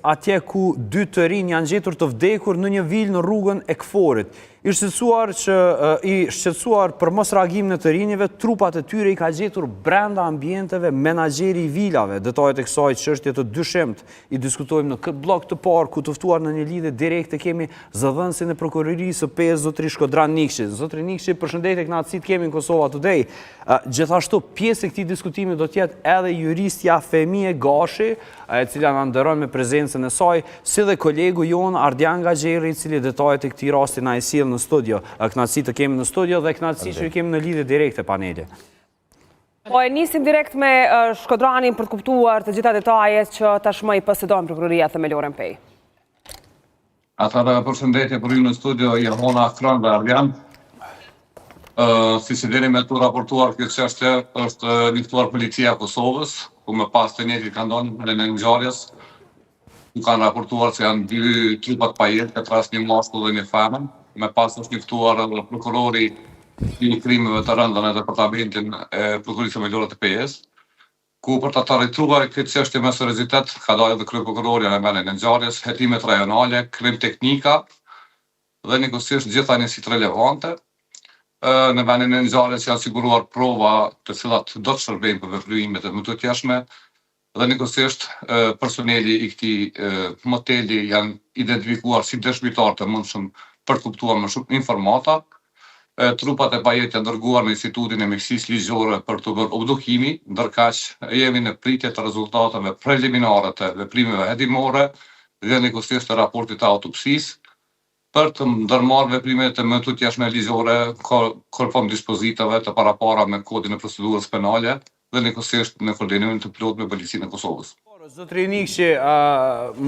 Atje ku dy të rinj janë gjetur të vdekur në një vilë në rrugën e KFOR-it. I shqetësuar që i shqetësuar për mosreagimin e të rinjve, trupat e tyre i ka gjetur brenda ambienteve menaxheri i vilave. Detajet e kësaj çështje të dyshimtë i diskutojmë në këtë bllok të parë ku të ftuar në një lidhje direkte kemi zëdhënësin e prokurorisë së Pejës, zotëri Shkodran Nikçi. Zotëri Nikçi, përshëndetje, kënaqësi të kemi në Kosova Today. Gjithashtu, pjesë e këtij diskutimi do të jetë edhe juristja Femije Gashi, e cila na nderon me prezencën e saj, si dhe kolegu jonë Ardian Gaxherri, i cili detajet e këtij rasti na i sjell në studio. Kënaqësi të kemi në studio dhe kënaqësi që ju kemi në lidhje direkte paneli. Po e nisim direkt me Shkodranin për të kuptuar të gjitha detajet që tashmë i posedon prokuroria themelore në Pejë. Atëherë, përshëndetje për ju në studio, Jehona, Kron dhe Ardian. Siç e dini me t'u raportuar kjo çështje, është njoftuar policia e Kosovës, ku më pas të njëjtit kanë dalë në vendin e ngjarjes, ku kanë raportuar se janë dy trupa të pajetë, këtë rast një mashkull dhe një femër. Më pas është njoftuar edhe prokurori i krimeve të rënda në departamentin e Prokurorisë Themelore të Pejës, ku për ta trajtuar këtë çështje me seriozitet ka dalë edhe kryeprokurorja në vendin e ngjarjes, hetimet rajonale, krim teknika dhe njëkohësisht gjitha njësitë relevante. Në vendin e ngjarjes janë siguruar prova të cilat do të shërbejnë për veprimet e mëtutjeshme dhe njëkohësisht personeli i këtij moteli janë identifikuar si dëshmitarë të mundshëm për të kuptuar më shumë informata. Trupat e pajetë janë dërguar në Institutin e Mjekësisë Ligjore për t'u bërë obdukimi, ndërkaq jemi në pritje të rezultateve preliminare të veprimeve hetimore dhe njëkohësisht të raportit të autopsisë, për të ndërmarrë veprime të mëtutjeshme ligjore konform dispozitave të parapara me Kodin e Procedurës Penale dhe njëkohësisht në koordinim të plotë me Policinë e Kosovës. Por, zotëri Nikçi,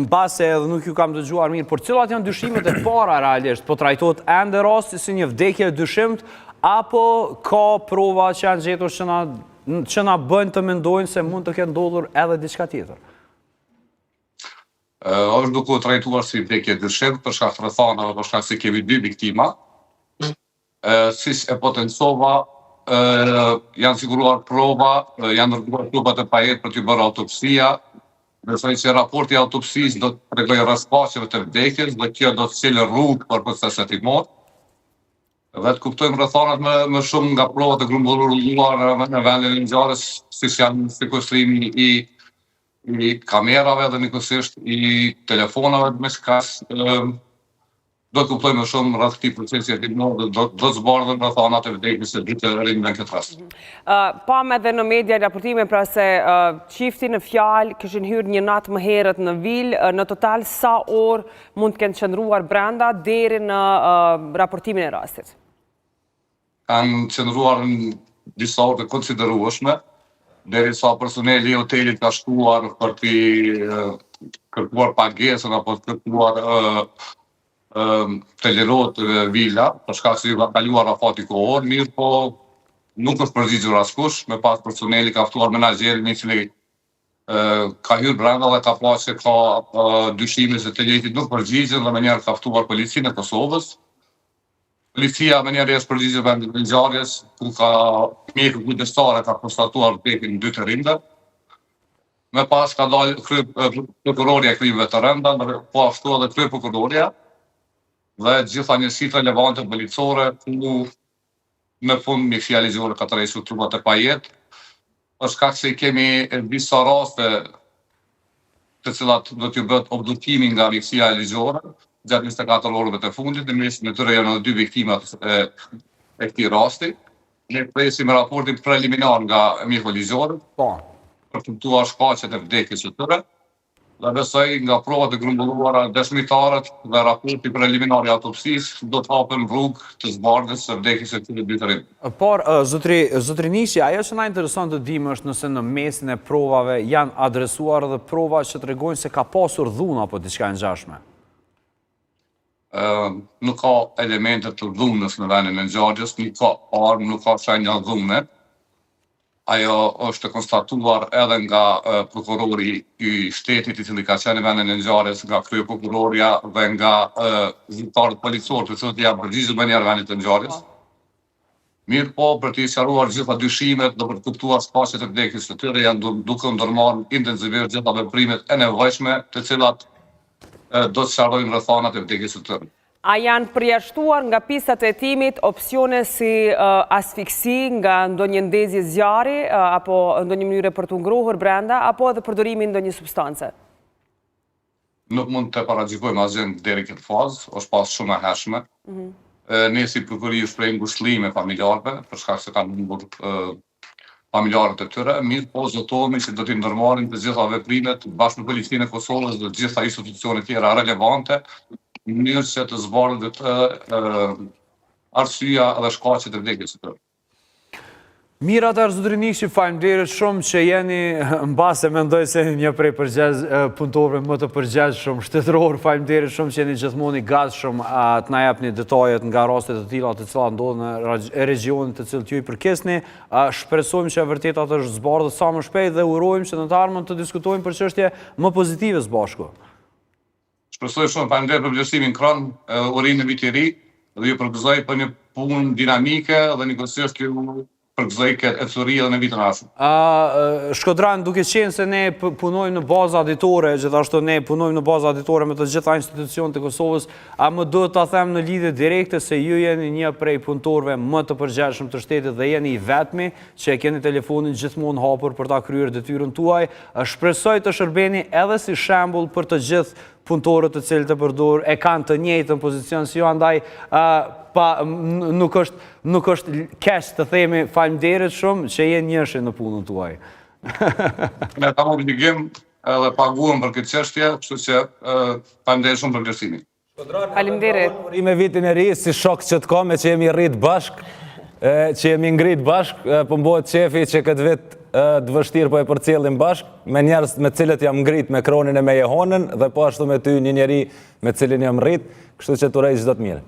mbase edhe nuk ju kam dëgjuar mirë, por cilat janë dyshimet e para realisht? Po trajtohet ende rasti si një vdekje e dyshimtë, apo ka prova që janë gjetur që na, që na bëjnë të mendojnë se mund të ketë ndodhur edhe diçka tjetër? Është duke u trajtuar si vdekje e dyshimtë për shkak të rrethanave, për shkak se kemi dy viktima. Siç e potencova, janë siguruar prova, janë dërguar trupat e pajetë për t'iu bërë autopsia. Besoj që raporti i autopsisë do të tregojë rreth shkaqeve të vdekjes dhe kjo do të çelë rrugë për proces hetimor. Dhe të kuptojmë rrethanat më më shumë nga provat e grumbulluara në vendin e ngjarjes, siç janë sekuestrimi i i kamerave dhe njëkohësisht i telefonave me çka do të kuptojmë më shumë rreth këtij procesi hetimor dhe do do të zbardhen rrethanat e vdekjes së dy të rinjve në këtë rast. Pamë edhe në media raportime pra se çifti në fjalë kishin hyrë një natë më herët në vilë, në total sa orë mund të kenë qëndruar brenda deri në raportimin e rastit? Kanë qëndruar në disa orë të konsiderueshme, derisa personeli i hotelit ka shkuar për t'i kërkuar pagesën apo të kërkuar të lirohet vila, për shkak se ju ka kaluar afati kohor, mirëpo nuk është përgjigjur askush, më pas personeli ka ftuar menaxherin i cili ka hyrë brenda dhe ka pa që ka dyshime se të njëjtit nuk përgjigjen dhe menjëherë ka ftuar policinë e Kosovës. Policia menjëherë është përgjigjur vendit të ngjarjes, ku ka mjeku kujdestar e ka konstatuar vdekjen e dy të rinjve. Më pas ka dalë krye prokurorja e krimeve të rënda, po ashtu edhe kryeprokurorja dhe gjitha njësitë relevante policore ku në fund mjekësia ligjore ka tërhequr trupat e pajetë. Për shkak se i kemi disa raste të cilat do t'ju bëhet obdukimi nga mjekësia ligjore gjatë 24 orëve të fundit, në mesin e tyre janë edhe dy viktimat e, e këtij rasti. Ne presim raportin preliminar nga mjeku ligjor. Po. Për të kuptuar shkaqet e vdekjes së tyre. Dhe besoj nga provat e grumbulluara, dëshmitarët dhe raporti preliminar i autopsisë do të hapen rrugë të zbardhjes së vdekjes së këtyre dy të rinjve. Por, zotëri, zotëri Nikçi, ajo që na intereson të dimë është nëse në mesin e provave janë adresuar edhe prova që tregojnë se ka pasur dhunë apo diçka e ngjashme. Nuk ka elemente të dhunës në vendin e ngjarjes, nuk ka armë, nuk ka shenja dhune. Ajo është e konstatuar edhe nga prokurori i shtetit i cili ka qenë në vendin e ngjarjes, nga kryeprokurorja dhe nga zyrtarët policorë të cilët janë përgjigjur menjëherë vendit të ngjarjes. Po. Mirëpo, për t'i sqaruar gjitha dyshimet dhe për të kuptuar shkaqet e vdekjes së tyre, janë duke u ndërmarrë intensivisht gjitha veprimet e nevojshme, të cilat. do të sqarojnë rrethanat e vdekjes së tyre. A janë përjashtuar nga pistat e hetimit opsione si asfiksi nga ndonjë ndezje zjarri apo ndonjë mënyre për t'u ngrohur brenda apo edhe përdorimi i ndonjë substance? Nuk mund të paragjykojmë asgjë deri këtë fazë, është fazë shumë e hershme. Mhm. Ne si prokurori ju shprehim ngushëllime familjarëve për shkak se kanë humbur familjarët e tyre, mirëpo zotohemi që do t'i ndërmarrim të gjitha veprimet bashkë me Policinë e Kosovës dhe të gjitha institucionet tjera relevante në mënyrë që të zbardhet arsyeja dhe shkaqet e vdekjes së tyre. Mirë atëherë zotëri Nikçi, faleminderit shumë që jeni mbase mendoj se një prej përgjez, punëtorëve më të përgjegjshëm shtetëror, faleminderit shumë që jeni gjithmonë i gatshëm të na jepni detajet nga raste të tilla të cilat ndodhin në regjionin të cilit ju i përkisni. Shpresojmë që e vërteta të zbardhet sa më shpejt dhe urojmë që në të ardhmen të diskutojmë për çështje më pozitive së bashku. Shpresoj shumë, faleminderit për vlerësimin Kron, urime Vit i Ri dhe ju përgëzoj për një punë dinamike dhe njëkohësisht ju përgëzoj këtë ecuri edhe në vitin e ardhshëm. Shkodran, duke qenë se ne punojmë në baza ditore, gjithashtu ne punojmë në baza ditore me të gjitha institucionet e Kosovës, a më duhet ta them në lidhje direkte se ju jeni një prej punëtorëve më të përgjegjshëm të shtetit dhe jeni i vetmi që e keni telefonin gjithmonë hapur për ta kryer detyrën tuaj. Shpresoj të shërbeni edhe si shembull për të gjithë punëtorët të cilët e përdor e kanë të njëjtën pozicion si ju, andaj pa nuk është nuk është keq të themi faleminderit shumë që jeni njëshi në punën tuaj. Ne kam obligim edhe paguhem për këtë çështje, kështu që faleminderit shumë për vlerësimin. Faleminderit. Urime vitin e ri, si shok që të kam e që jemi rrit bashk, e, që jemi ngrit bashk, e, po m'bohet qefi që këtë vit e, të vështirë po e përcjellim bashk, me njerëz me cilët jam ngrit me Kronin e me Jehonën, dhe po ashtu me ty një njeri me cilin jam rrit, kështu që të uroj çdo të mirë.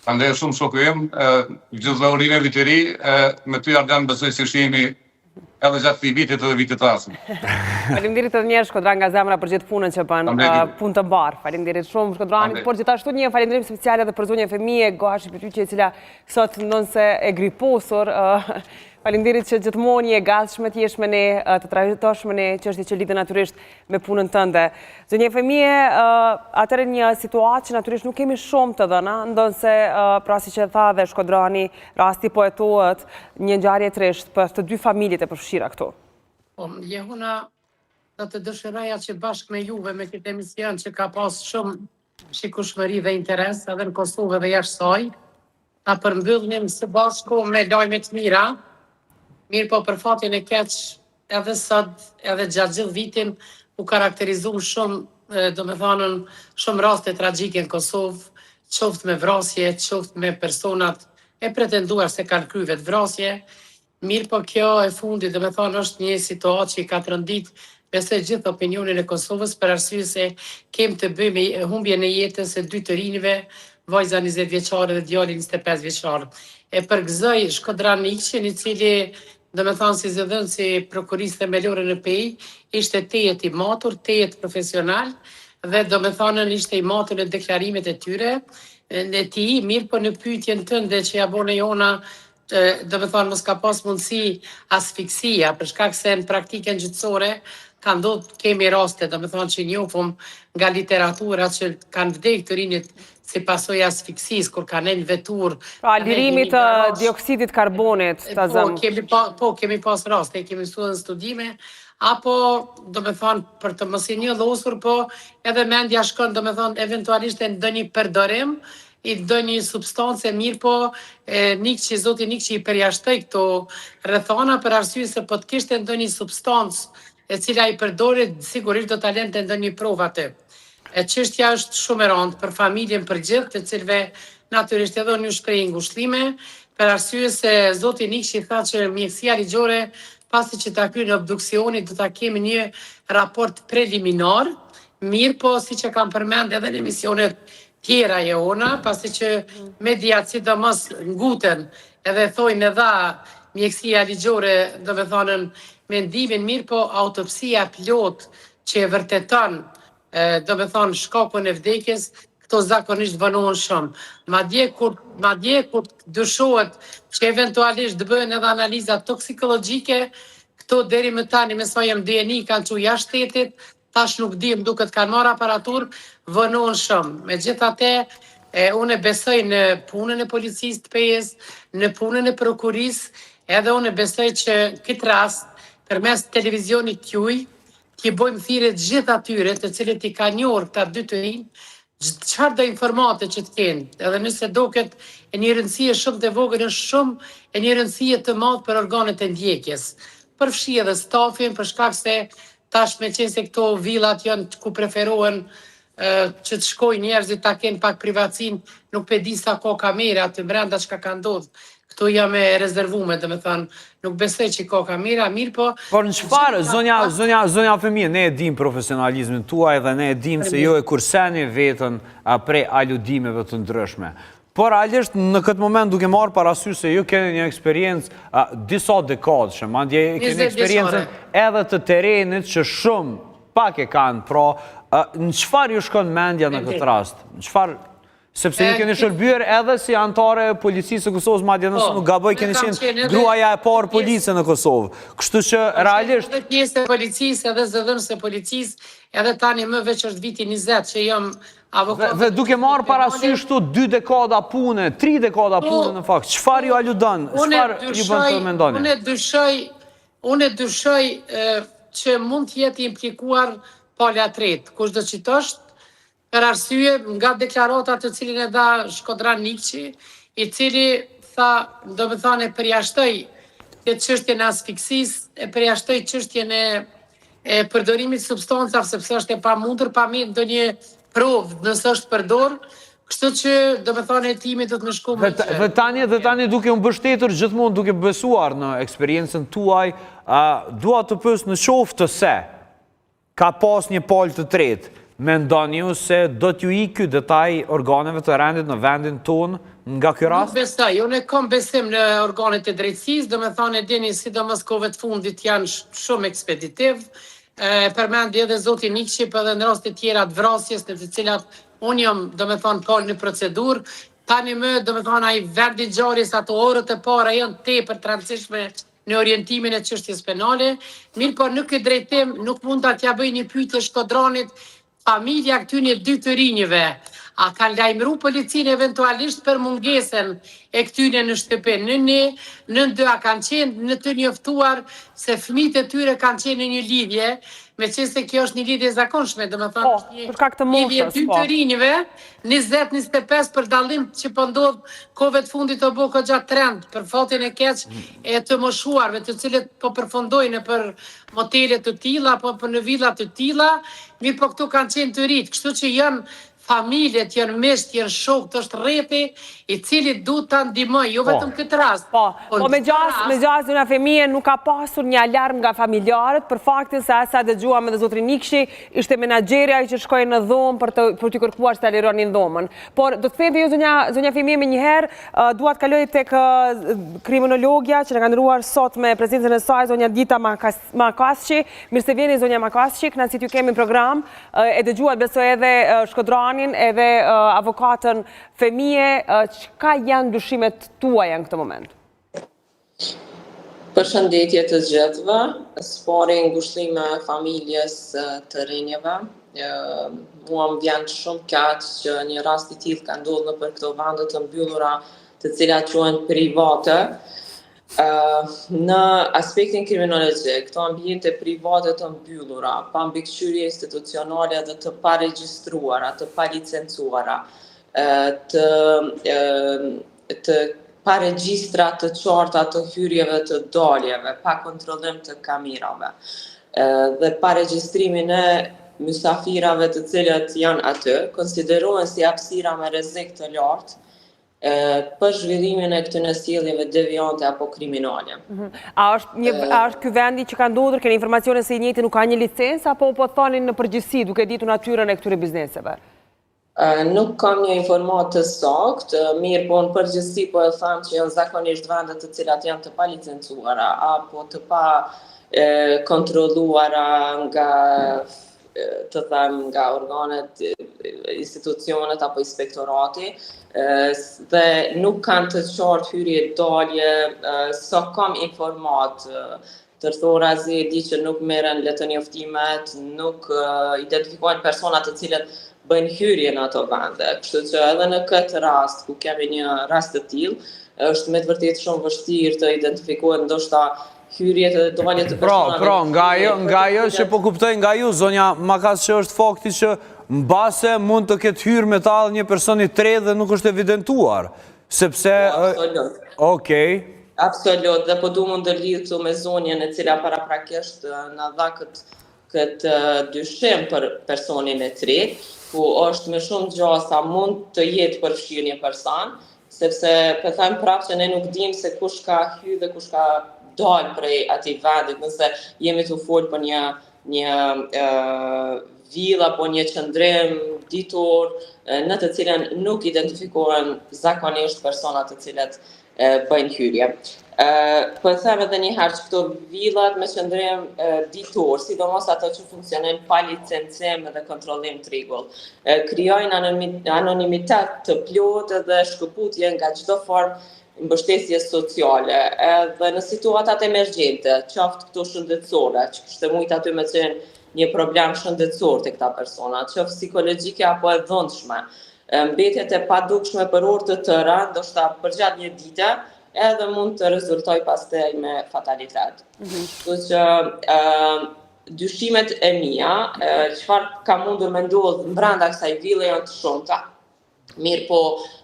Faleminderit shumë shoku im, gjithëve urime vit i ri, me ty Ardian besoj se shihemi edhe gjatë këtij vitit edhe vitit të ardhshëm. Faleminderit edhe një herë Shkodran nga zemra për gjithë punën që bën, punë të mbarë. Faleminderit shumë Shkodranit, por gjithashtu një falënderim special edhe për zonjën Femije Gashi Bytyqi e cila sot ndonëse e griposur, faleminderit që gjithmonë je e gatshme të jesh me ne, të trajtosh me ne çështje që lidhen natyrisht me punën tënde. Zonja Femije, atëherë një situatë që natyrisht nuk kemi shumë të dhëna, ndonëse pra siç e tha dhe Shkodrani, rasti po hetohet një ngjarje e trishtë për të dy familjet e përfshira këtu. Po, Jehona, do të dëshiroja që bashkë me juve, me këtë emision që ka pas shumë shikueshmëri dhe interes edhe në Kosovë edhe jashtë saj, ta përmbyllnim së bashku me lajme të mira, mirëpo për fatin e keq edhe sot edhe gjatë gjithë vitin u karakterizuam shumë, domethënë shumë raste tragjike në Kosovë, qoftë me vrasje, qoftë me personat e pretenduar se kanë kryer vetëvrasje, Mirëpo kjo e fundit, domethënë është një situatë që i ka trondit besoj gjithë opinionin e Kosovës për arsye se kem të bëjmë me humbjen e jetës së dy të rinjve, vajza 20 vjeçare dhe djali 25 vjeçar. E përgëzoj Shkodran Nikçin, i cili domethënë si zëdhënës i Prokurorisë Themelore në Pejë, ishte tejet i matur, tejet profesional dhe domethënë ishte i matur në deklarimet e tyre, e tij, mirëpo në pyetjen tënde që ja bone Jehona domethënë mos ka pas mundësi asfiksia, për shkak se në praktikën gjyqësore ka ndodhur kemi raste, domethënë që njohum nga literatura që kanë vdekë të rinjët si pasojë e asfiksisë, kur kanë në veturë. Pra, lirimit të dioksidit karbonit, ta po, zëmë. Kemi pa, po, kemi pas raste, kemi mësuar në studime, apo, domethënë, për të mos i njollosur, po edhe mendja shkon, domethënë, eventualisht e ndonjë përdorim, i ndonjë substance mirëpo Nikçi zoti Nikçi i përjashtoi këto rrethana për arsye se po të kishte ndonjë substancë e cila i përdoret sigurisht do ta lente ndonjë provë aty. E çështja është shumë e rëndë për familjen për gjithë të cilëve natyrisht edhe unë ju shpreh ngushëllime për arsye se zoti Nikçi tha që mjekësia ligjore pasi që ta kryejnë obduksionin do ta kemi një raport preliminar mirëpo siç e kam përmend edhe në emisionet tjera Jehona, pasi që mediat sidomos nguten edhe thojnë e dha mjekësia ligjore, domethënë mendimin, mirëpo autopsia e plotë që e vërteton domethënë shkakun e vdekjes, këto zakonisht vonohen shumë. Madje kur madje kur dyshohet që eventualisht të bëhen edhe analiza toksikologjike, këto deri më tani me sa jam dijeni kanë çu jashtë shtetit, Tash nuk di, më duket kanë marrë aparaturë, vonohen shumë. Megjithatë, e, unë besoj në punën e policisë të Pejës, në punën e prokurisë, edhe unë besoj që këtë rast, përmes televizionit tuj, t'i bojmë thirrje të gjithë atyre të cilët i kanë njohur këta dy të rinj, çfarëdo informate që të kenë, edhe nëse duket e një rëndësie shumë të vogël, është shumë e një rëndësie të madh për organet e ndjekjes. Përfshi edhe stafin, për shkak se tash meqenëse këto villat janë ku preferohen që të shkojnë njerëzit ta kenë pak privacinë, nuk pe di sa ka kamera aty brenda çka ka ndodhur. Këtu jam e rezervume, domethënë, nuk besoj që ka kamera, mirëpo... Por në çfarë, zonja, zonja, zonja Femije, ne e dim profesionalizmin tuaj dhe ne e dim se jo e kurseni veten prej aludimeve të ndryshme. Por realisht në këtë moment duke marrë parasysh se ju keni një eksperiencë disa dekadëshe, madje keni eksperiencën edhe të terrenit që shumë pak e kanë, pra në çfarë ju shkon mendja në këtë rast? Në çfarë Sepse ju keni shërbyer edhe si anëtare e policisë së Kosovës, madje nëse po, nuk gaboj keni qenë gruaja e parë police në Kosovë. Kështu që realisht edhe pjesë e policisë, edhe zëdhënëse e policisë, edhe tani më veç është viti 20 që jam avokat. Dhe, dhe duke marrë parasysh këto dy dekada pune, tri dekada po, pune në fakt, çfarë ju aludon, çfarë ju bën të mendoni? Unë dyshoj, unë dyshoj që mund të jetë implikuar pala e tretë, kushdo që është, Për arsye nga deklarata të cilin e dha Shkodran Nikçi, i cili tha, domethënë e përjashtoi këtë çështjen e asfiksisë, e përjashtoi çështjen e e përdorimit të substancave sepse është e pamundur pa marrë ndonjë provë nëse është përdor, kështu që domethënë hetimi do të më shkojë më Dhe, dhe tani dhe tani duke u mbështetur gjithmonë duke besuar në eksperiencën tuaj, a, dua të pyes në qoftë se Ka pas një palë të tretë. Mendoni ju se do t'ju ikë ky detaj organeve të rendit në vendin tonë nga ky rast? Nuk besoj, unë kam besim në organet e drejtësisë, domethënë e dini sidomos kohëve të fundit janë shumë ekspeditiv. E përmendi edhe zoti Nikçi, po edhe në raste tjera të vrasjes në të cilat unë jam, domethënë, palë në procedurë, tani më, domethënë, ai vendi i ngjarjes ato orët e para janë tepër të rëndësishme në orientimin e çështjes penale, mirëpo në këtë drejtim nuk mund ta t'ia bëj një pyetje Shkodranit, familja këtyne dy të rinjëve, a kanë lajmëru policinë eventualisht për mungesën e këtyne në shtëpi, në një, në dy, a kanë qenë në të njoftuar se fëmijët e tyre kanë qenë në një lidhje, meqenëse kjo është një lidhje e zakonshme, domethënë po, është një për shkak të lidhje moshës, dy po. të rinjëve, 20, 25 për dallim që po ndodh kohëve të fundit u bo goxha trend për fatin e keq e të moshuarve të cilët po përfundojnë nëpër motele të tilla apo për në villa të tilla, mirëpo këtu kanë qenë të rinjtë, kështu që janë familjet, janë miqtë, janë shokët, është rrethi i cili duhet ta ndihmojë, jo Po. vetëm këtë rast, Po, po po në me çdo gjasë, me rast. gjasë zonja Femije nuk ka pasur një alarm nga familjarët për faktin se aq sa dëgjuam edhe zotrin Nikshi, Ishte menaxheri ai që shkoi në dhomë për të për t'ju kërkuar që ta lironin dhomën. Por do të kthehem te ju zonja zonja Femije menjëherë, dua të kaloj tek kriminologja që na ka nderuar sot me prezencën e saj zonja Dita Makasçi. Mirë se vini zonja Makasçi, kënaqësi t'ju kemi në program. E dëgjuat besoj edhe Shkodranin, edhe avokaten Femije, çka janë dyshimet tuaja në këtë moment? Përshëndetje të gjithëve, së pari ngushëllime familjes të rinjëve. Mua më vjen shumë keq që një rast i tillë ka ndodhur nëpër këto vende të mbyllura, të cilat quhen private. Në aspektin kriminologjik, këto ambiente private të mbyllura, pa mbikëqyrje institucionale dhe të paregjistruara, të palicencuara, të të pa regjistra të qarta të hyrjeve të daljeve, pa kontrollim të kamerave dhe pa regjistrimin e mysafirave të cilët janë aty, konsiderohen si hapësira me rrezik të lartë për zhvillimin e këtyre sjelljeve deviante apo kriminale. Mhm. A është një a është ky vendi që ka ndodhur, keni informacione se i njëjti nuk ka një licencë apo po thoni në përgjithësi duke ditur natyrën e këtyre bizneseve? Nuk kam një informatë të saktë, mirëpo në përgjithësi po e them që janë zakonisht vende të cilat janë të palicencuara apo të pa kontrolluara nga të them nga organet, institucionet apo inspektorati dhe nuk kanë të qartë hyrje dalje, sa kam informatë. Tërthorazi e di që nuk merren letërnjoftimet, nuk identifikohen personat të cilët bëjnë hyrje në ato vende. Kështu që edhe në këtë rast, ku kemi një rast të tillë, është me të vërtetë shumë vështirë të identifikohet ndoshta hyrjet edhe daljet të pra, personave. Pra, nga ajo, nga ajo që po kuptoj nga ju, zonja Makas që është fakti që mbase mund të ketë hyrë me ta edhe një person i tretë dhe nuk është evidentuar. Sepse... Po, absolut. Okej. Absolut, dhe po du m'u ndërlidh këtu me zonjën e cila paraprakisht na dha këtë këtë dyshim për personin e tretë, ku është me shumë gjasa mund të jetë përfshirë një person, sepse po them prapë që ne nuk dimë se kush ka hy dhe kush ka dalë prej atij vendit, nëse jemi tu folë për një një vilë apo një qëndrim ditor në të cilën nuk identifikohen zakonisht personat të cilët bëjnë hyrje. Po e them edhe një herë që këto villat me qëndrim ditor, sidomos ato që funksionojnë pa licencim dhe kontrollim të rregullt, krijojnë anonimitet të plotë dhe shkëputje nga çdo formë mbështetje sociale, edhe në situatat emergjente, qoftë këto shëndetësore, që kishte mujt aty me qenë një problem shëndetësor te këta persona, qoftë psikologjike apo e dhunshme, mbetjet e padukshme për orë të tëra, ndoshta përgjatë një dite, edhe mund të rezultojë pastaj me fatalitet. Mm -hmm. Kështu që dyshimet e mia, çfarë ka mundur me ndodhë brenda kësaj vile janë të shumta. Mirëpo,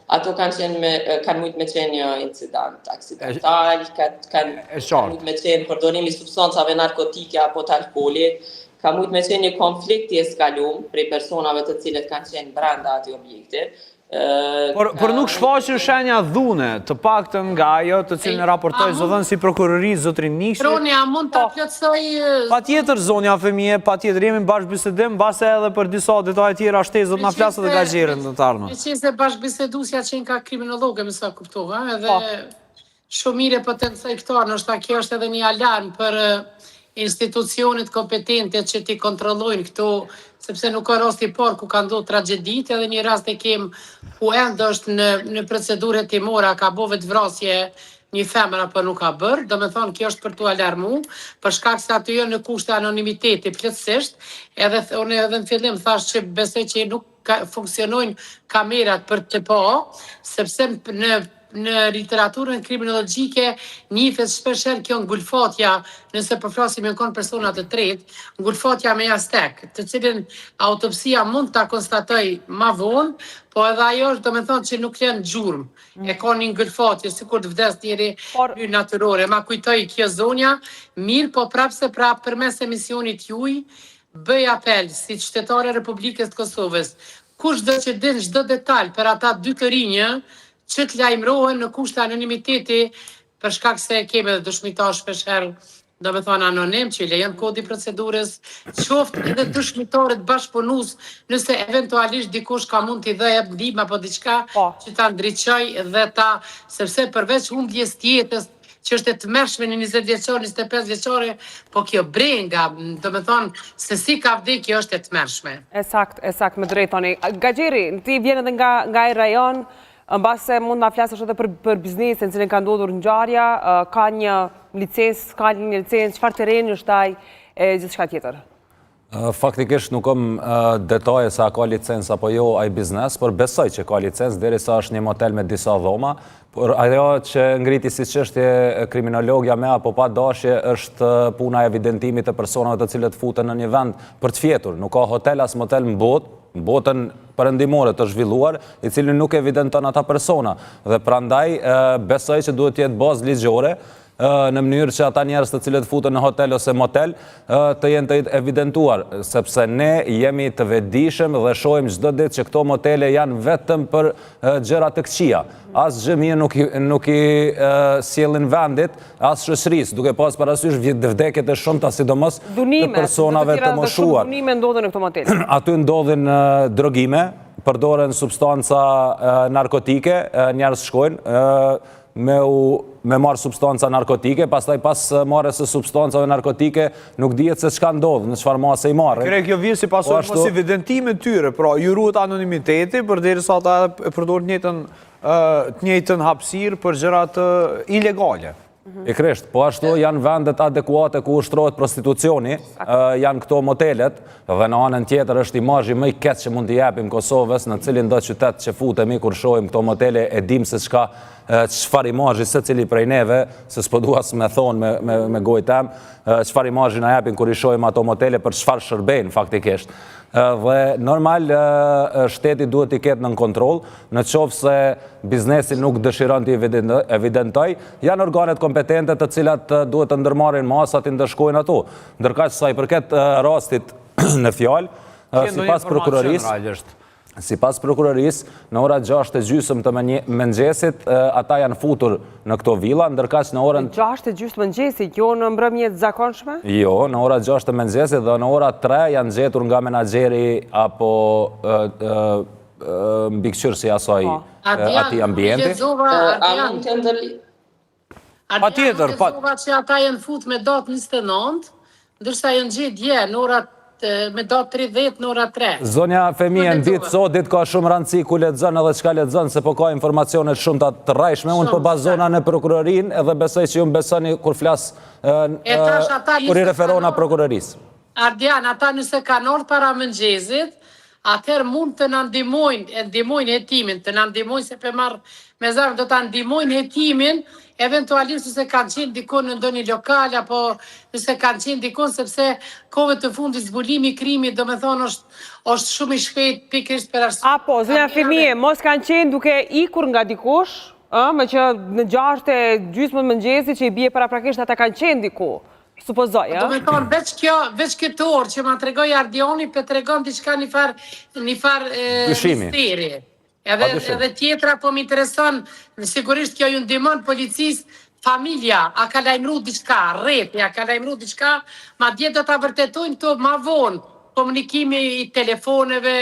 ato kanë qenë me kanë mujt me qenë një incident aksidental, kanë kanë mujt me qenë përdorimi i substancave narkotike apo të alkoolit, ka mujt me qenë një konflikt i eskalum prej personave të cilët kanë qenë brenda atij objekti. Por, por nuk shfaqen shenja dhune, të paktën nga ajo të cilën e raportoi zëdhënësi i prokurorisë zotëri Nikçi. Roni, a mund ta po. plotësoj? Patjetër zonja Femije, patjetër jemi në bashkëbisedim, mbase edhe për disa detaje tjera shtesë do të na flasë edhe Gaxherri në të ardhmen. Meqenëse bashkëbiseduesja qenka kriminologe, me sa kuptova, edhe po. Shumë mirë e potencoi këtë, ndoshta kjo është edhe një alarm për institucionet kompetente që t'i kontrollojnë këto, sepse nuk ka rasti i parë ku ka ndodhur tragjeditë, edhe një rast e kem ku ende është në në procedurë hetimore, a ka bo vetëvrasje një femër apo nuk ka bërë, domethënë kjo është për t'u alarmu, për shkak se aty janë në kushte anonimiteti plotësisht, edhe unë edhe në fillim thashë që besoj që nuk ka, funksionojnë kamerat për të pa, sepse në në literaturën kriminologjike njihet shpeshherë kjo ngulfatja, nëse po flasim janë kon persona të tretë, ngulfatja me jastek, të cilën autopsia mund ta konstatojë ma vonë, po edhe ajo është domethënë që nuk lën gjurmë. Mm. E ka një ngulfatje, sikur të vdes njeri Por... në natyrore. Ma kujtoi kjo zonja, mirë, po prapë se prapë përmes emisionit juj, Bëj apel, si qytetare e Republikës të Kosovës, kushdo që din çdo detal për ata dy të rinj, që të lajmërohen në kushte anonimiteti, për shkak se kemi edhe dëshmitarë shpeshherë, domethënë anonim, që i lejon kodi i procedurës, qoftë edhe dëshmitarët bashkëpunues, nëse eventualisht dikush ka mund t'i jep ndihmë apo diçka Po. që ta ndriçojë dhe ta, sepse përveç humbjes të jetës, që është e tmerrshme një 20 vjeçare, 25 vjeçare, po kjo brenga, domethënë, se si ka vdek, kjo është e tmerrshme. E saktë, e saktë, me drejtë thoni. Gaxherri, ti vjen edhe nga, nga ai rajon, mbase mund na flasësh edhe për, për biznesin në cilin ka ndodhur ngjarja, ka një licencë, ka një licencë, çfarë terreni është ai, e gjithçka tjetër. Faktikisht nuk kam detaje se a ka licencë apo jo ai biznes, por besoj që ka licencë derisa është një motel me disa dhoma, por ajo që ngriti si çështje kriminologja me apo pa dashje është puna e evidentimit të personave të cilët futen në një vend për të fjetur. Nuk ka hotel as motel në botë, në botën perëndimore të zhvilluar, i cili nuk evidenton ata persona. Dhe prandaj besoj që duhet të jetë bazë ligjore në mënyrë që ata njerëz të cilët futen në hotel ose motel të jenë të evidentuar, sepse ne jemi të vetëdijshëm dhe shohim çdo ditë që këto motele janë vetëm për gjëra të këqija. Asgjë mirë nuk i, nuk i sjellin vendit, as shoqërisë, duke pas parasysh vdekjet e shumta, sidomos të personave të moshuar. Dhunime ndodhin në këto motele. Aty ndodhin drogime, përdoren substanca narkotike, njerëz shkojnë, me u me marrë substanca narkotike, pastaj pas marrjes së substancave narkotike nuk dihet se çka ndodh, në çfarë mase i marrin. Krejt kjo vjen si pasojë po mosevidentimit tyre, pra ju ruhet anonimiteti përderisa ata e përdorin të njëjtën të njëjtën hapësirë për gjëra të ilegale. Pikërisht, po ashtu janë vendet adekuate ku ushtrohet prostitucioni, janë këto motelet, dhe në anën tjetër është imazhi më i keq që mund t'i japim Kosovës në cilindo qytet që futemi kur shohim këto motele e dim se çka çfarë imazhi secili prej neve, se s'po dua me thonë me, me, me gojë tem, çfarë imazhi na japin kur i shohim ato motele për çfarë shërbejnë faktikisht. Dhe normal shteti duhet t'i ketë nën kontroll, në qoftë se biznesi nuk dëshiron t'i evidentojë, janë organet kompetente të cilat duhet të ndërmarrin masa t'i ndëshkojnë ato. Ndërkaq sa i përket rastit në fjalë, sipas prokurorisë, Sipas prokurorisë, në ora 6 e gjysëm të mëngjesit, ata janë futur në këto villa, ndërkaq në orën... 6 e gjysmë mëngjesit, jo në mbrëmje të zakonshme? Jo, në ora 6 të mëngjesit dhe në ora 3 janë gjetur nga menaxheri apo mbikëqyrësi i asaj po. atij ambienti. A mund të ndërli... Patjetër, pa... Lexova që ata janë fut me datë 29, ndërsa janë gjetë dje në ora me datë 30 në ora 3. Zonja Femije, në ditë sot ditë ka shumë rëndësi ku lexon edhe çka lexon, se po ka informacione shumë të të rrejshme, unë po bazona në prokurorinë edhe besoj që ju më besoni kur flas, kur i referona prokurorisë. Ardian, ata nëse kanë ardhur para mëngjezit, atëherë mund të na ndihmojnë, e ndihmojnë hetimin, të na ndihmojnë se pe marr me zemër, do ta ndihmojnë hetimin, eventualisht nëse kanë qenë dikun në ndonjë lokal apo nëse kanë qenë dikun sepse kohëve të fundit zbulimi i krimit, domethënë është është shumë i shpejtë pikërisht për arsye Apo, zonja Femije, mos kanë qenë duke ikur nga dikush, ë, meqë në gjashtë e gjysmë të mëngjesit që i bie paraprakisht ata kanë qenë diku. Supozoj, ë? Do me thonë, veç kjo, veç këtë orë që ma tregoi Ardioni, pe tregon diçka një farë, një farë misteri. Edhe, edhe tjetra po më intereson, sigurisht kjo ju ndihmon policisë, familja, a ka lajmëru diçka, rrethi, a ka lajmëru diçka, madje do ta vërtetojnë këto ma vonë, komunikimi i telefoneve,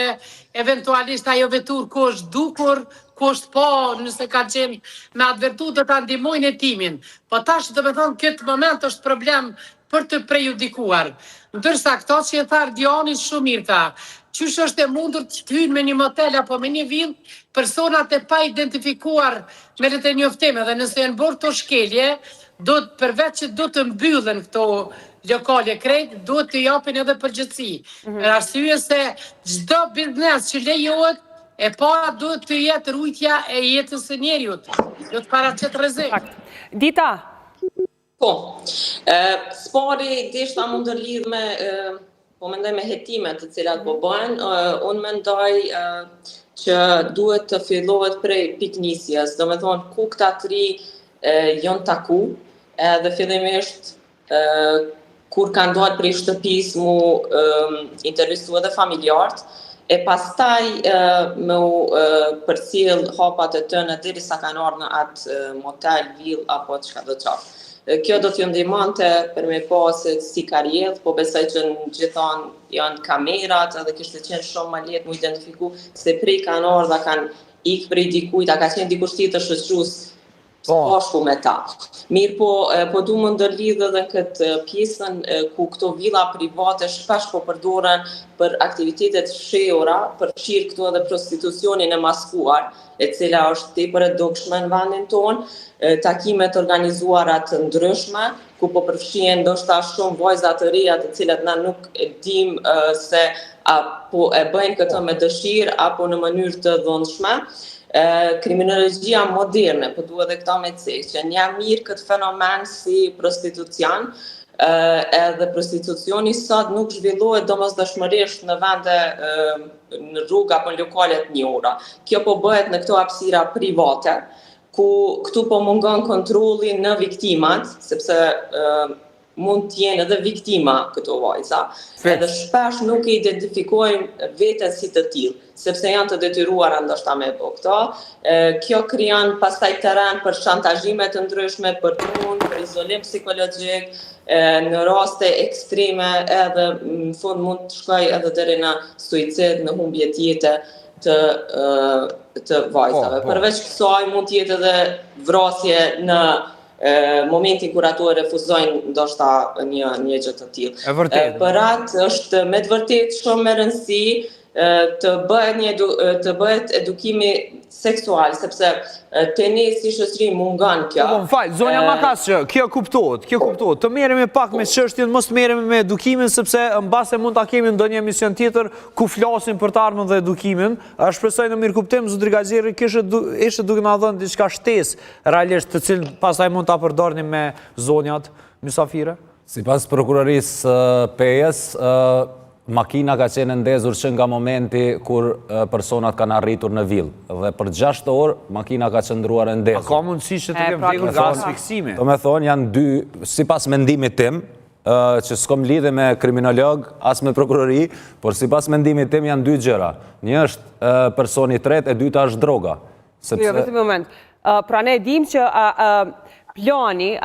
eventualisht ajo veturë ku është dukur, ku është pa, nëse ka qenë me atë veturë, do ta ndihmojnë hetimin. Po tash, do me thonë, këtë moment është problem për të prejudikuar. Ndërsa këto që e tha Ardiani shumë mirë tha, qysh është e mundur të hyjnë me një motel apo me një vilë, personat e paidentifikuar me letërnjoftim edhe nëse janë bërë këto shkelje, do të përveç që do të mbyllen këto lokale krejt, duhet të japin edhe përgjegjësi. Mm -hmm. Për arsye se çdo biznes që lejohet, e para duhet të jetë rujtja e jetës së njeriut. Do të paraqet rrezik. Dita. Po. Ë, s'pari deshta m'u ndërlidh me po mendoj me hetimet të cilat po bëhen, unë mendoj që duhet të fillohet prej pikënisjes, domethonë ku këta tri janë taku, edhe fillimisht kur kanë dalë prej shtëpisë m'u intervistu edhe familjarët, e pastaj me u përcjell hapat e tyne derisa kanë ardhur në atë motel, vilë apo çka do qoftë. Kjo do t'ju ndihmonte për me pa se si ka rrjedh, po besoj që në gjithanë janë kamerat edhe kishte qenë shumë më lehtë mu identifiku se prej kanë ardhur, a kanë ikë prej dikujt, a ka qenë dikush tjetër shoqërues Po. bashku me ta. Mirëpo, po du me ndërlidh edhe në këtë pjesën ku këto villa private shpesh po përdoren për aktivitete të fshehura, përfshirë këtu edhe prostitucionin e maskuar, e cila është tepër e dukshme në vendin tonë, takime të organizuara të ndryshme, ku po përfshihen ndoshta shumë vajza të reja të cilat na nuk e dimë se a po e bëjnë këtë me dëshirë apo në mënyrë të dhunshme. Kriminologjia moderne, po du edhe këta me cek, që njeh mirë këtë fenomen si prostitucion, edhe prostitucioni sot nuk zhvillohet domosdoshmërisht në vende në rrugë apo në lokale të njohura. Kjo po bëhet në këto hapësira private, ku këtu po mungon kontrolli në viktimat, sepse mund të jenë edhe viktima këto vajza, edhe shpesh nuk e identifikojnë veten si të tillë, sepse janë të detyruara ndoshta me bo këto. Kjo krijon pastaj terren për shantazhime të ndryshme, për dhunë, për izolim psikologjik, në raste ekstreme edhe në fund mund të shkojë edhe deri në suicid, në humbje të jete të të vajzave. Po, po. Përveç kësaj mund të jetë edhe vrasje në momentin kur ato e refuzojnë ndoshta një një gjë të tillë. E vërtetë. Për atë është me të vërtetë shumë me rëndësi. Të bëhet një të bëhet edukimi seksual, sepse te ne si shoqëri mungon kjo. Po, po, më fal, zonja Makas që kjo kuptohet, kjo kuptohet. Të merremi pak me çështjen, mos të merremi me edukimin sepse mbase mund ta kemi ndonjë emision tjetër ku flasim për të ardhmen dhe edukimin. Shpresoj në mirëkuptim, zotri Gaxherri kishte ishte duke na dhënë diçka shtesë realisht, të cilën pastaj mund ta përdorni me zonjat mysafire. Sipas prokurorisë së Pejës, makina ka qenë e ndezur që nga momenti kur personat kanë arritur në vilë. Dhe për 6 orë, makina ka qëndruar e ndezur. A ka mundësi që të kenë pra, vdekur nga asfiksimi? Domethonë, janë dy, sipas mendimit tim, që s'kom lidhje me kriminolog, as me prokurori, por sipas mendimit tim janë dy gjëra. Një është personi i tretë, e dyta është droga. Sepse... Jo, vetëm një moment. Pra ne e dimë që plani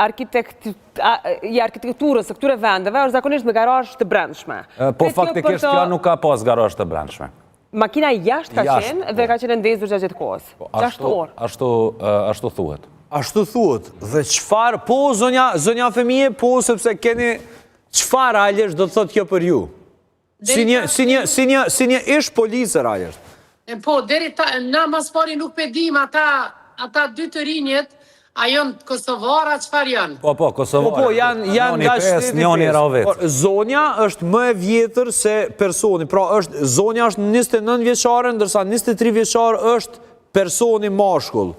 i arkitekturës së këtyre vendeve është zakonisht me garazh të brendshme. Po faktikisht kjo nuk ka pas garazh të brendshme. Makina jashtë ka qenë dhe po. ka qenë ndezur gjatë gjithë kohës. Po, ashtu, ashtu, ashtu thuhet. Ashtu thuhet. Dhe çfarë, po zonja, zonja Femije, po sepse keni çfarë realisht do të thotë kjo për ju? Si një, si një, si një, si një ish police realisht. E po, deri ta, na ma s'pari nuk pe dim ata, ata dy të rinjët, a janë kosovarë, a çfarë janë? Po, po, kosovarë. Po, po, janë, janë nga shteti njoni Rahovec. Por, zonja është më e vjetër se personi, pra është, zonja është 29 vjeçare, ndërsa 23 vjeçar është personi mashkull.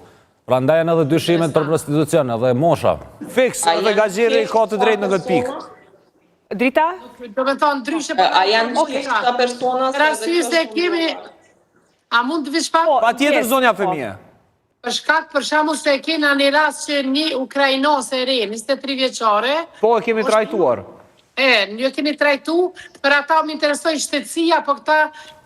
Prandaj janë edhe dyshimet për prostitucion edhe mosha. Fiks, edhe Gaxherri ka të drejtë në këtë pikë. Drita? Do me thonë ndryshe për A janë çift këta persona? Për arsye se kemi A mund të vish pak? Po, Patjetër zonja Femije. Për shkak për shembull se e kena një rast që një ukrainase e re, 23 vjeçare, Po e kemi trajtuar. E, ju e keni trajtu, për ata më interesoi shtetësia, po këta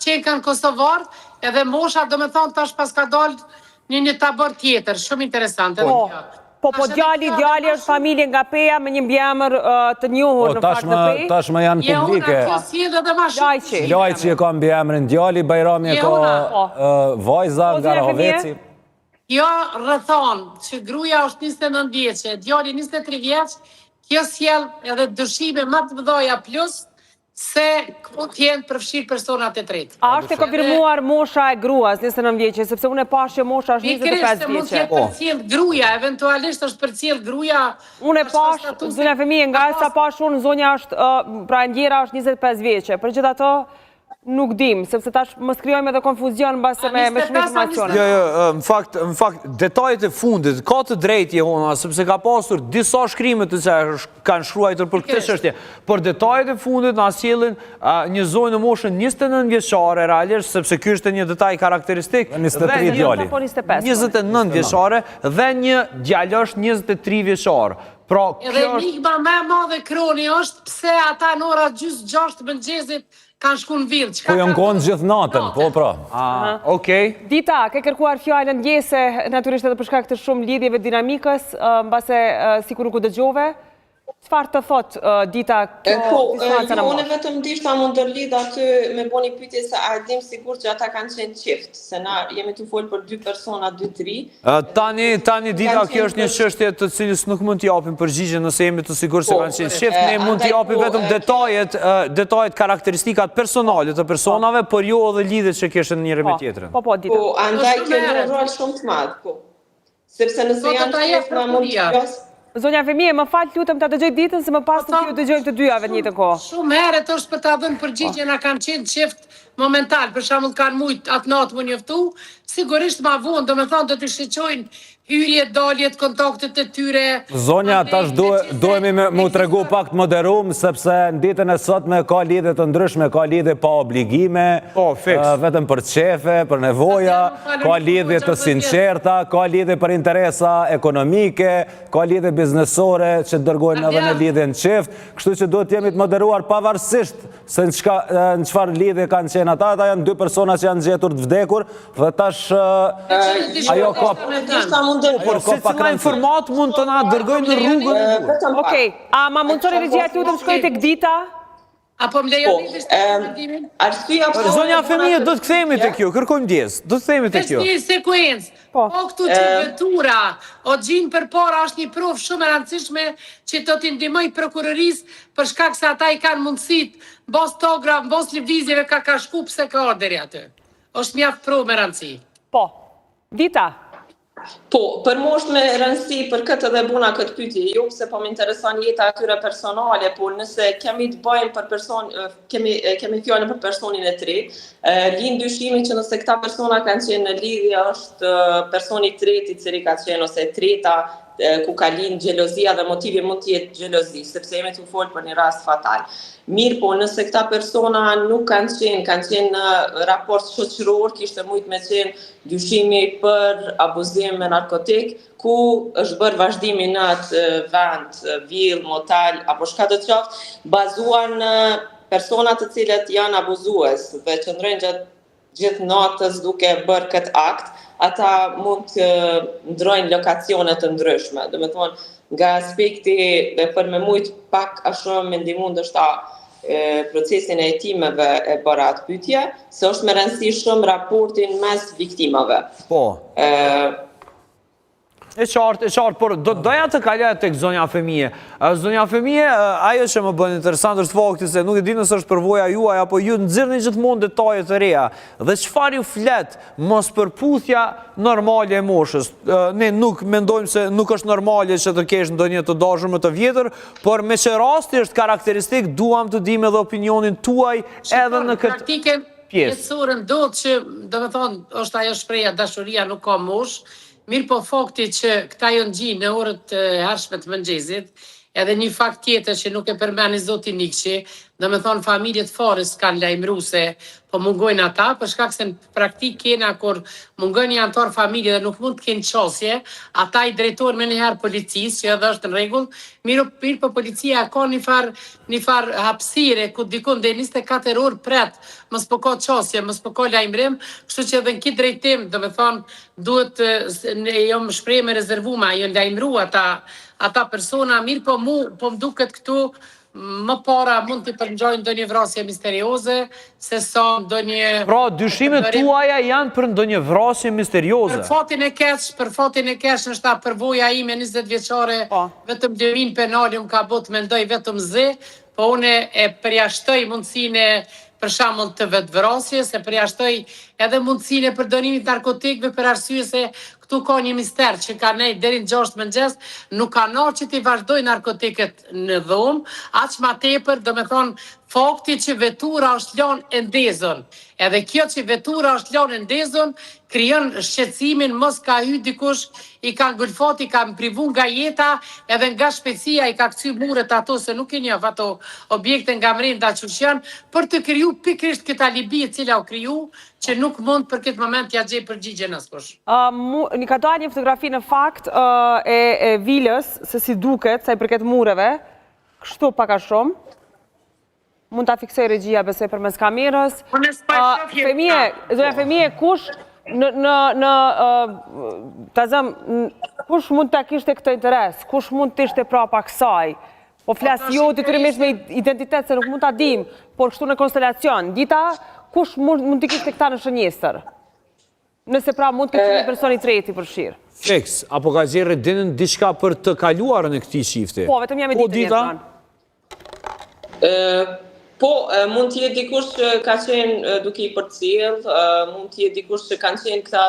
qenkan kosovarë, edhe mosha, do me thonë tash paska dalë Një një tabor tjetër, shumë interesante po, kjo. Po, po, djali, djali është familje nga Peja me një mbiemër të njohur po, në fakt në Pejë. Tashmë janë publike. Jehona, kjo sjell edhe ma shumë. Lajçi. Lajçi e ka mbiemrin djali, Bajrami e ka po. vajza po, nga Rahoveci. Kjo rrethanë që gruaja është 29 vjeçe, djali 23 vjeç, kjo sjell edhe dyshime më të mëdha plus se mund të jenë përfshirë personat e tretë. A është e konfirmuar mosha e gruas, 29 vjeçe, sepse unë e pashë që mosha është 25 vjeçe. Pikërisht se mund të jetë përcjell gruaja, eventualisht është përcjell gruaja. Unë e pashë, zonja Femije, nga sa pashë unë, zonja është, pra e ndjera është 25 vjeçe. Përgjithatë, nuk dim, sepse tash mos krijojmë edhe konfuzion mbase me me shumë informacione. Jo, jo, në fakt, në fakt detajet e fundit ka të drejtë Jehona, sepse ka pasur disa shkrime të cilat kanë shkruajtur për këtë çështje. Por detajet e fundit na sjellin një zonjë në moshën 29 vjeçare realisht, sepse ky është një detaj karakteristik. 23 djali. 29 vjeçare dhe një djalosh 23 vjeçar. Pra, kjo Edhe enigma më e madhe Kroni është pse ata në ora gjysmë 6 të mëngjesit Kanë shku në vilë. Ku janë konë gjithë natën, po pra. Ah, okej. Dita, ke kërkuar fjalën ndjesë, natyrisht edhe për shkak të shumë lidhjeve dinamikës, mbase sikur nuk u dëgjove. Çfarë të thotë Dita kjo po, distanca në moshë? Unë vetëm dishta m'u ndërlidh aty me bo një pyetje se a e dim sigurt që ata kanë qenë çift, se na jemi tu folë për dy persona, dy të ri. Tani, tani Dita, kjo është një çështje të cilës nuk mund t'i japim përgjigje nëse jemi të sigurt se po, kanë qenë çift, ne mund t'i japim po, vetëm detajet, detajet karakteristikat personale të personave, por jo edhe lidhjet që kishin njëri me po, tjetrin. Po, po, Dita. Po, andaj kjo luan rol shumë të madh, po. Sepse nëse janë çift, na mund të flas Zonja Femije, më fal, lutem ta dëgjoj Ditën se më pas nuk ju dëgjojmë të dyjave në të njëjtën kohë. Shumë herët është për ta dhënë përgjigjen a kanë qenë çift momental, për shembull kanë mujt atë natë m'u njoftu, sigurisht ma vonë, domethonë do t'i shiqojnë hyrjet, daljet, kontaktet e tyre. Zonja, tash duhemi me u tregu pak të moderum, sepse në ditën e sotme ka lidhje të ndryshme, ka lidhje pa obligime, po, vetëm për qefe, për nevoja, ka lidhje të sinqerta, ka lidhje për interesa ekonomike, ka lidhje biznesore që dërgojnë edhe në lidhje në çift, kështu që duhet jemi të moderuar pavarësisht se në çka në çfarë lidhje kanë qenë ata, ata janë dy persona që janë gjetur të vdekur dhe tash ajo ka Por secila informatë mund të na dërgojë në rrugën e duhur. Okej, a ma mundësoni regjia të lutem shkoj tek Dita? A po më lejoni po, të shtoj mendimin? Arsyeja pse Zonja Femije, do të kthehemi tek ju, kërkojmë ndjesë. Do të kthehemi tek ju. Është një sekuencë. Po. Po këtu që vetura o gjind përpara është një provë shumë e rëndësishme që do t'i ndihmoj prokurorisë për shkak se ata i kanë mundësit mbas tagrave, mbas lëvizjeve ka ka shku pse ka ardhur deri aty. Është mjaft provë me rëndësi. Po. Dita. Po, për mu është me rëndësi për këtë edhe bona këtë pyetje, jo pse po më intereson jeta atyre personale, por nëse kemi të bëjmë për person, kemi kemi fjalën për personin e tretë, lind dyshimi që nëse këta persona kanë qenë në lidhje është personi i tretë i cili ka qenë ose e treta ku ka lind xhelozia dhe motivi mund të jetë xhelozi, sepse jemi tu fol për një rast fatal. Mirë po, nëse këta persona nuk kanë qenë, kanë qenë në raport shoqëror, kishte mujt me qenë dyshimi për abuzim me narkotik, ku është bërë vazhdimi në atë vend, vilë, motel, apo çka do të qoftë, bazuar në persona të cilët janë abuzues dhe qëndrojnë gjatë gjithë natës duke bërë këtë akt, ata mund të ndrojnë lokacione të ndryshme. Do me thonë, nga aspekti dhe për me mujt pak a shumë me ndihmu ndoshta procesin e hetimeve e bëra atë pyetje, se është me rëndësi shumë raportin mes viktimave. Po. E qartë, e qartë, por do doja të kaloja tek zonja Femije. Zonja Femije, ajo që më bën interesant është fakti se nuk e di nëse është përvoja juaj apo ju nxirrni gjithmonë detaje të reja. Dhe çfarë ju flet mospërputhja normale e moshës? Ne nuk mendojmë se nuk është normale që të kesh ndonjë të dashur më të vjetër, por meqë rasti është karakteristik, duam të dimë edhe opinionin tuaj edhe në këtë Praktikën pjesë. jetësore ndodh që, do me thonë, është ajo shprehja dashuria nuk ka moshë, mirë po fakti që këta janë gjinë në orët e hershme të mëngjesit, edhe një fakt tjetër që nuk e përmeni zoti Nikçi, do me thonë familjet fare s'kanë lajmëru se po mungojnë ata, për shkak se në praktikë kena kur mungon një antar familje dhe nuk mund të kenë qasje, ata i drejtohen me njëherë policisë, që edhe është në rregull, mirë, mirë po policia ka një farë një farë hapësire ku dikun deri 24 orë pret, mos po ka qasje, mos po ka lajmërim, kështu që edhe në këtë drejtim, do me thonë, duhet ne jam shpreh me rezervume, a janë lajmëru ata ata persona, mirë po mu po më duket këtu më para mund të përngjajnë ndonjë vrasje misterioze se sa ndonjë Pra, dyshimet përdorim- tuaja janë për ndonjë vrasje misterioze. Për fatin e keq, për fatin e keq është ta përvoja ime 20 vjeçare, Po. vetëm lëmin penali më ka bo të mendoj vetëm zi, po unë e përjashtoj mundësinë e për shembull të vetëvrasjes, e përjashtoj edhe mundësinë e përdorimit narkotikëve për arsye se këtu ka një mister që ka nejt deri në 6 mëngjes, nuk ka nërë që t'i vazhdoj narkotikët në dhomë, aq ma tepër, do me thonë, fakti që vetura është lanë e ndezun. Edhe kjo që vetura është lanë e ndezun, krijon shqetësimin mos ka hy dikush i ka ngulfat, i ka privu nga jeta, edhe nga shpejtësia i ka kcy muret ato se nuk i njoh ato objekte nga mrenda që janë, për të kriju pikërisht këtë alibi e cila u kriju, që nuk mund për këtë moment t'ja gjej përgjigjen askush. Një ka dalë një fotografi në fakt e, e vilës, se si duket, sa i përket mureve, kështu pak a shumë. Mund ta fiksoj regjia besoj përmes kamerës. Unë s'pa Uh, shoh Femije, zonja Femije, kush në në në ta zëm, kush mund ta kishte këtë interes? Kush mund të ishte prapa kësaj? Po flas tash jo detyrimisht me identitet se nuk mund ta dim, por kështu në konstelacion. Dita, kush mund mund të kishte këta në shënjestër? Nëse pra mund të ketë një person i tretë i përfshirë. Fiks, apo ka gjerë dinin diçka për të kaluarën e këtij çifti? Po, vetëm jam e Po, ditën Dita? jetë Ë, Po, e, mund të jetë dikush që ka qenë e, duke i përcjell, e, mund të jetë dikush që kanë qenë këta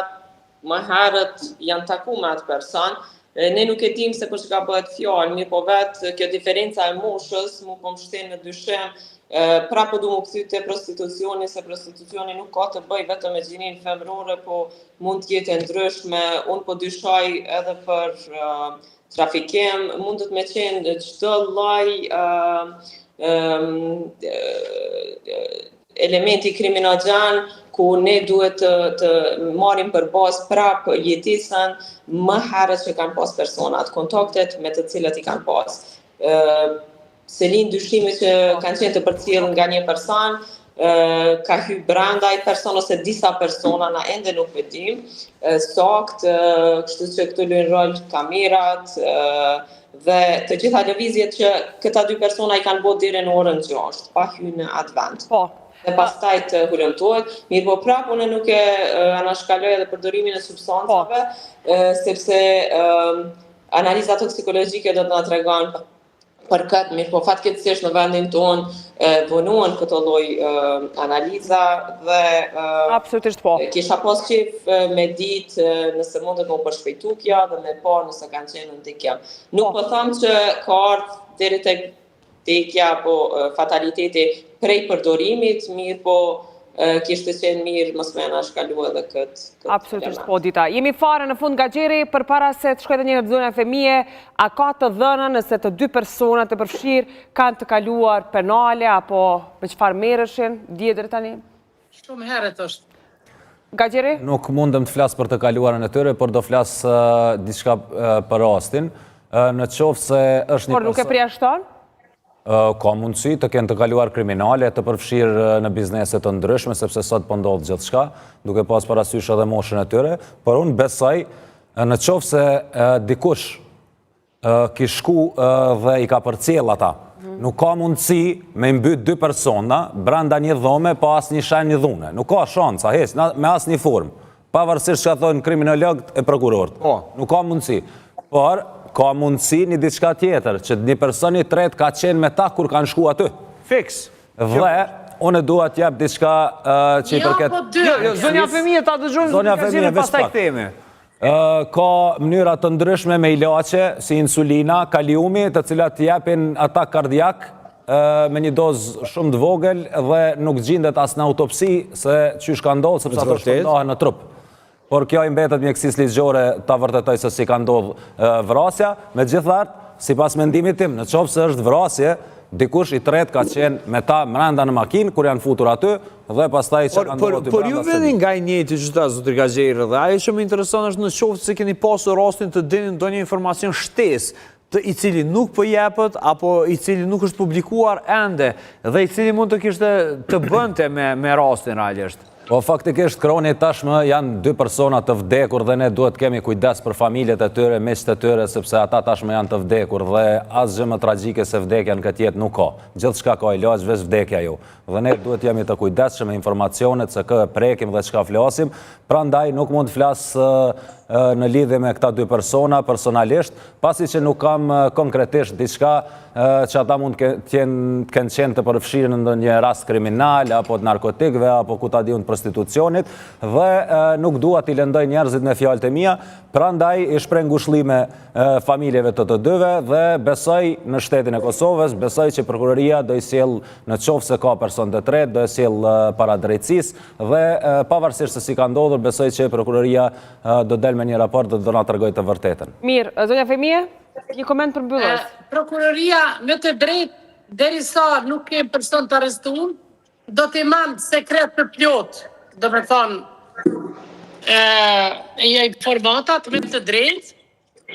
më herët janë taku me atë person. E, Ne nuk e dim se për çka bëhet fjalë, mirë po vetë kjo diferenca e moshës mu po më shten në dyshim, e, prapë po du mu kthy te prostitucioni, se prostitucioni nuk ka të bëjë vetëm me gjinin femërore, po mund të jetë e ndryshme. Unë po dyshoj edhe për uh, trafikim, mundet me qenë çdo lloj uh, um, elementi kriminogjen ku ne duhet të, të marrim për bazë prap jetesën më herët që kanë pas personat, kontaktet me të cilët i kanë pas. Ë se lind dyshimi që kanë qenë të përcjellë nga një person, Ka hy brenda ai person ose disa persona, na ende nuk e dim saktë, kështu që këtu luajnë rol kamerat dhe të gjitha lëvizjet që këta dy persona i kanë bo deri në orën 6, pa hy në atë vend. Po. Dhe pastaj të hulumtohet, mirëpo prapë unë nuk e anashkaloj edhe përdorimin e substancave, po. sepse analiza toksikologjike do të na tregon për këtë, mirëpo fatkeqësisht në vendin tonë vonohen këto lloj analiza dhe Absolutisht po. Kisha pas qejf me ditë nëse mundet me u përshpejtu kjo dhe me pa nëse kanë qenë në ndikim. Nuk po, po them që ka ardhë deri tek vdekja apo fataliteti prej përdorimit, mirëpo kishte qenë mirë mos me anashkalu edhe këtë këtë Absolutisht po, Dita. Jemi fare në fund Gaxherri, përpara se të shkoj edhe një herë zonja Femije, a ka të dhëna nëse të dy personat e përfshirë kanë të kaluar penale apo me çfarë merreshin, dihet deri tani? Shumë herët është. Gaxherri? Nuk mundem të flas për të kaluarën e tyre, por do flas diçka për rastin. Në qoftë se është një Por nuk e përjashton? Ka mundësi të kenë të kaluar kriminale, të përfshirë në biznese të ndryshme, sepse sot po ndodh gjithçka, duke pas parasysh edhe moshën e tyre, por unë besoj në qoftë se dikush kish shku dhe i ka përcjell ata. Mhm. Nuk ka mundësi me mbyt dy persona brenda një dhome pa asnjë shenjë dhune. Nuk ka shansa, hiç, me asnjë formë. Pavarësisht çka thonë kriminologët e prokurorët. Po. Nuk ka mundësi. Por, ka mundësi një diçka tjetër, që një person i tretë ka qenë me ta kur kanë shku aty. Fiks. Dhe, unë dua t'jap diçka që i jo, përket... Po jo, jo, zonja Femije, ta dëgjojmë zonja Femije, pastaj kthehemi. Ka mënyra të ndryshme me ilaçe, si insulina, kaliumi, të cilat japin atak kardiak me një dozë shumë të vogël dhe nuk gjindet as në autopsi se qysh ka ndodhë, sepse ato shpërndahen në trup. Por kjo i mbetet mjekësisë ligjore ta vërtetojë se si ka ndodhë vrasja. Megjithatë, sipas mendimit tim, në qoftë se është vrasje, dikush i tretë ka qenë me ta mrenda në makinë, kur janë futur aty, dhe pastaj që kanë ndodhur aty brenda. Por ju vini nga i njëjti qytet, zotri Gaxherri, dhe ajo që më intereson është në qoftë se keni pasur rastin të dini ndonjë informacion shtesë, të i cili nuk po jepet, apo i cili nuk është publikuar ende, dhe i cili mund të kishte të bënte me, me rastin realisht. Po faktikisht Kroni tashmë janë dy persona të vdekur dhe ne duhet të kemi kujdes për familjet e tyre, miqtë e tyre, sepse ata tashmë janë të vdekur dhe asgjë më tragjike se vdekja në këtë jetë nuk ka. Gjithçka ka ilaç, veç vdekja jo. Dhe ne duhet të jemi të kujdesshëm me informacionet se kë e prekim dhe çka flasim, prandaj nuk mund të flas në lidhje me këta dy persona personalisht, pasi që nuk kam konkretisht diçka që ata mund të jenë të kenë qenë të përfshirë në ndonjë rast kriminal apo të narkotikëve apo ku ta di unë të prostitucionit dhe nuk dua t'i lëndoj njerëzit me fjalët e mia, prandaj i shpreh ngushëllime familjeve të të dyve dhe besoj në shtetin e Kosovës, besoj që prokuroria do i sjellë Në qoftë se ka person të tretë, do e sjellë para drejtësisë dhe pavarësisht se si ka ndodhur, besoj që prokuroria do del me një raport dhe do na tregojë të vërtetën. Mirë, zonja Femije, një koment përmbyllës. Prokuroria me të drejtë derisa nuk ke person të arrestuar, do t'i man sekret të plotë, domethonë ë informatat me të drejtë,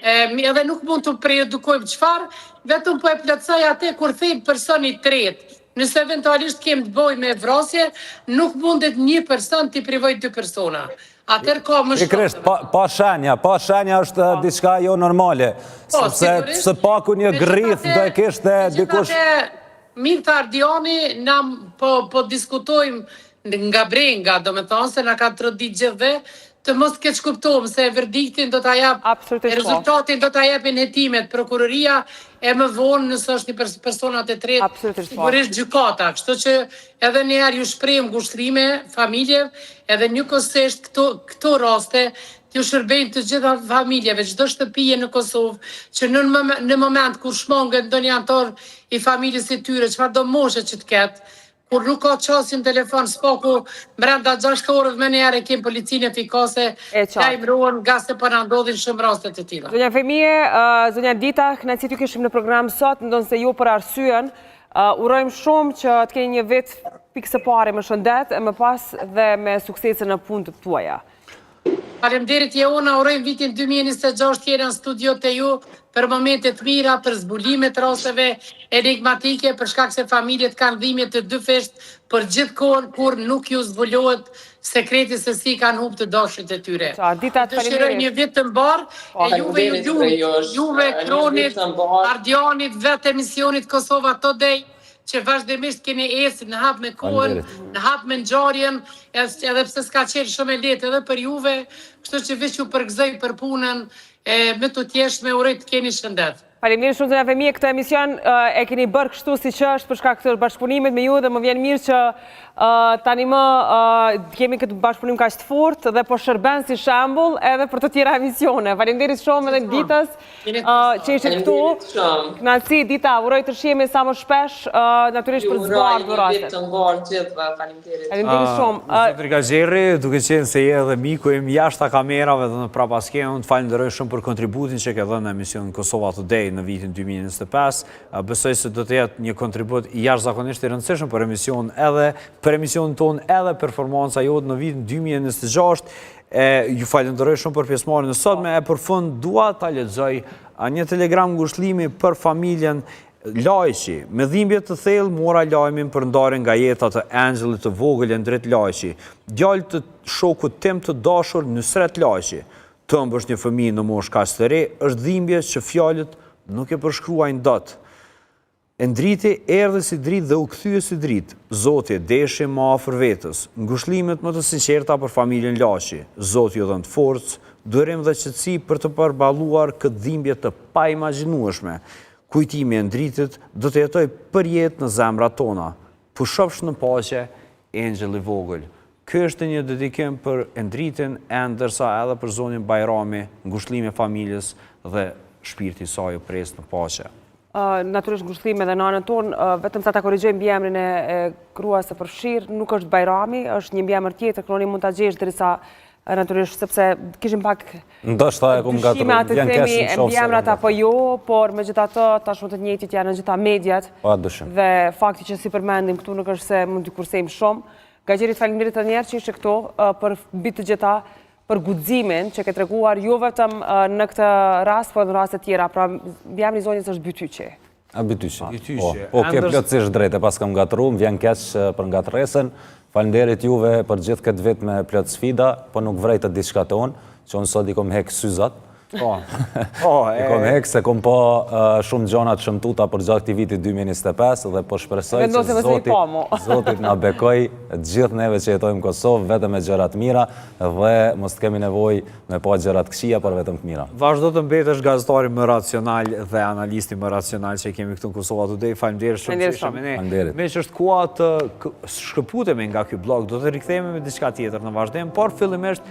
edhe nuk mund të prejudikojmë çfarë, vetëm po e plotësoj atë kur them person i tretë. Nëse eventualisht kem të bëjmë me vrasje, nuk mundet një person t'i privojë dy persona. Atëherë ka më shumë. Pikërisht, pa, pa shenja, pa shenja është po. diçka jo normale. Po, sepse së paku një grith do e kishte dikush... Mirë tha Ardiani, na po, po diskutojmë nga brenga, domethonë se na ka trondit gjithëve, të mos keqkuptohem se verdiktin do ta jap, Absolutisht po. rezultatin do ta japin hetimet, prokuroria e më vonë nëse është një pers personat e tretë, Absolutisht po. sigurisht gjykata. Kështu që edhe një herë ju shprehim ngushëllime familjeve, edhe njëkohësisht këto këto raste t'ju shërbejnë të gjitha familjeve, çdo shtëpie në Kosovë, që në në moment kur shmanget ndonjë anëtar i familjes së tyre, çfarëdo moshe që të ketë, Kur nuk ka qasje në telefon, s'paku brenda 6 orëve menjëherë e kem policinë efikase, lajmërohen ngase po na ndodhin shumë raste të tilla. Zonja Femije, zonja Dita, kënaqësi t'ju kishim në program sot, ndonëse jo për arsyen, urojmë shumë që të keni një vit pikë së pari me shëndet, e më pas dhe me suksese në punët tuaja. Faleminderit Jehona, uroj vitin 2026 të jena në studio te ju për momente të mira, për zbulime të rasteve enigmatike, për shkak se familjet kanë dhimbje të dyfisht për gjithë kohën kur nuk ju zbulohet sekreti se si kanë humbë të dashurit e tyre. Qartë, Dita Ju dëshiroj një vit të mbarë, po, e juve ju lumtë, juve Kronit, Ardianit, vetë emisionit Kosova Today, që vazhdimisht keni ecë në hap me kohën, në hap me ngjarjen, edhe pse s'ka qenë shumë e lehtë edhe për juve, kështu që veç ju përgëzoj për punën e mëtutjeshme, uroj të keni shëndet. Faleminderit shumë zonja Femije, këtë emision e keni bërë kështu siç është për shkak të bashkëpunimit me ju dhe më vjen mirë që tani më kemi këtë bashkëpunim kaq të fortë dhe po shërben si shembull edhe për të tjera emisione. Faleminderit shumë edhe Ditës që ishte këtu. Kënaqësi Dita, uroj të shihemi sa më shpesh, natyrisht për të zbardhur rastet. Ju uroj një vit të mbarë gjithëve, faleminderit. Faleminderit shumë. Zotri Gaxherri, duke qenë se je edhe miku im jashtë kamerave dhe në prapaskenë, unë të falenderoj shumë për kontributin që ke dhënë në emisionin Kosova Today në vitin 2025. Besoj se do të jetë një kontribut jashtëzakonisht i rëndësishëm për emision edhe për emisionin tonë edhe performanca jote në vitin 2026. E ju falenderoj shumë për pjesëmarrjen e sotme e për fund dua ta lexoj një telegram ngushëllimi për familjen Lajçi, me dhimbje të thellë mora lajmin për ndarjen nga jeta të engjëllit të vogël Endrit Lajçi, djalit të shokut tim të dashur Nysret Lajçi. Të humbësh një fëmijë në moshë kaq të re është dhimbje që fjalët nuk e përshkruajnë dot. Endriti erdhi si dritë dhe u kthye si dritë. Zoti e deshi më afër vetes. Ngushëllimet më të sinqerta për familjen Lajçi. Zoti ju dhëntë forcë, durim dhe qetësi për të përballuar këtë dhimbje të paimagjinueshme. Kujtimi i Endritit do të jetojë përjetë në zemrat tona. Pushofsh në paqe, engjëll i vogël. Ky është një dedikim për Endritin e ndërsa edhe për zonjën Bajrami, ngushëllime familjes dhe shpirti i saj u prehtë në paqe. Natyrisht ngushëllime edhe në anën tonë, vetëm sa ta korrigjoj mbiemrin e gruas së përfshirë, nuk është Bajrami, është një mbiemër tjetër, Kroni mund ta gjesh derisa natyrisht sepse kishim pak ndoshta e kom ngatërru, dyshime të themi mbiemrat apo jo, por megjithatë tashmë të njëjtit janë në gjitha mediat. Pa dyshim. Dhe fakti që s'i përmendim këtu nuk është se mund t'i kursejmë shumë. Gaxherri faleminderit edhe një herë që ishe këtu për mbi të gjitha për guximin që ke treguar jo vetëm në këtë rast, por edhe në raste tjera. Pra, mbiemri i zonjës është Bytyqi. A Bytyqi. Po, po ke plotësisht drejt, e paskam ngatërru, më vjen keq për ngatërresën. Faleminderit juve për gjithë këtë vit me plot sfida, po nuk vrejtët diçka te unë, që unë sot i kom hek syzat. Po, po, I kom hek se kom pa shumë gjona të shëmtuta përgjatë këtij viti 2025 dhe po shpresoj që Zoti, Zoti të na bekoj gjithë neve që jetojmë në Kosovë vetëm me gjëra të mira dhe mos të kemi nevojë me pa gjëra të këqija, por vetëm të mira. Vazhdo të mbetesh gazetari më racional dhe analisti më racional që kemi këtu në Kosova Today. Faleminderit shumë që ishe me ne. Faleminderit. Meqë është koha të shkëputemi nga ky bllok, do të rikthehemi me diçka tjetër në vazhdim, por fillimisht.